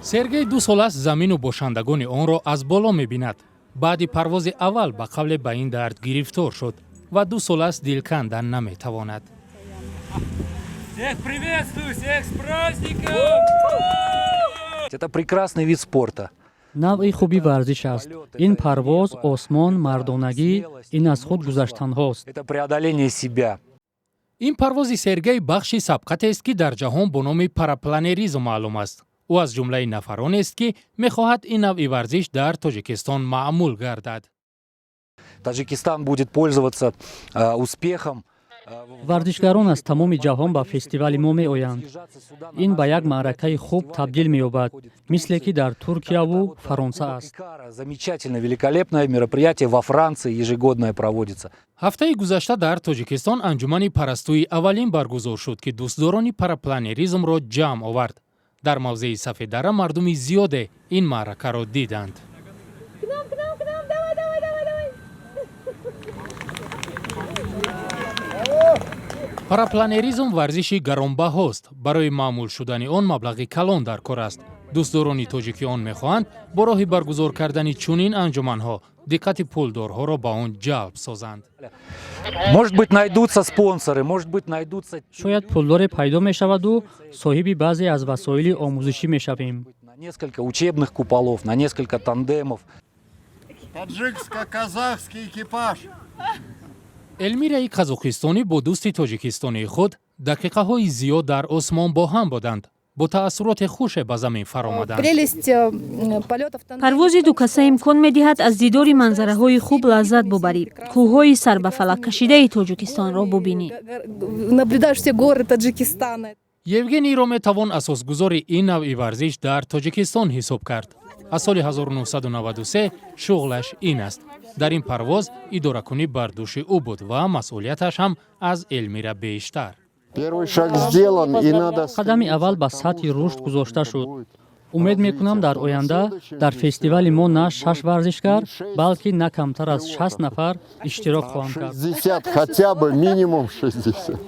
Сергей 2 сол аст замину бошандагони онро аз боло мебинад. Баъди парвози аввал, ба қавле, ба ин дард гирифтор шуд ва 2 сол аст дил кандан наметавонад. Всех приветствую, всех с праздником! Это прекрасный вид спорта. Навъи хуби варзиш аст ин. Парвоз, осмон, мардонагӣ — ин аз худ гузаштанҳост. Это преодоление себя. Ин парвози Сергей бахши сабқатест, ки дар ҷаҳон бо номи парапланеризм маълум аст. Ӯ аз ҷумлаи нафаронест, ки мехоҳад ин навъи варзиш дар Тоҷикистон маъмул гардад. Таджикистан будет пользоваться успехом. Варзишгарон аз тамоми ҷаҳон ба фестивали мо меоянд. Ин ба як маъракаи хуб табдил меёбад, мисле ки дар Туркияву Фаронса аст. Замечательное, великолепное мероприятие во Франции ежегодное проводится. Ҳафтаи гузашта дар Тоҷикистон анҷумани парастуи аввалин баргузор шуд, ки дӯстдорони парапланеризмро ҷамъ овард. Дар мавзеи Сафеддара мардуми зиёде ин маъракаро диданд. К нам, к нам, к нам, давай, давай, давай, давай. Парапланеризм варзиши гаронбаҳост. Барои маъмул шудани он маблағи калон дар кор аст. Дӯстдорони тоҷики он мехоҳанд бо роҳи баргузор кардани чунин анҷуманҳо диққати пулдорҳоро ба он ҷалб созанд. Может быть, найдутся спонсоры, может быть, найдутся Шояд пулдоре пайдо мешаваду соҳиби баъзе аз васоили омӯзишӣ мешавем. на несколько учебных куполов, на несколько тандемов. Таджикско-казахский экипаж. Элмираи қазоқистонӣ бо дӯсти тоҷикистонии худ дақиқаҳои зиёд дар осмон бо ҳам буданд. Бо таассуроти хуше ба замин фаромаданд. Прелесть полетов тандеме. Парвози дукаса имкон медиҳад аз дидори манзараҳои хуб лаззат бубарӣ, кӯҳҳои сарбафалаккашидаи Тоҷикистонро бубинӣ. Наблюдаешь все горы Таджикистана. Евгенийро метавон асосгузори ин навъи варзиш дар Тоҷикистон ҳисоб кард. Аз соли 1993 шуғлаш ин аст. Дар ин парвоз идоракунӣ бар дӯши ӯ буд ва масъулияташ ҳам аз Элмира бештар. Первый шаг сделан, и надо Қадами аввал ба сатҳи рушд гузошта шуд. Умед мекунам, дар оянда дар фестивали мо на шаш варзишгар, балки на камтар аз 60 нафар иштирок хоҳанд кард. 60, хотя бы минимум 60.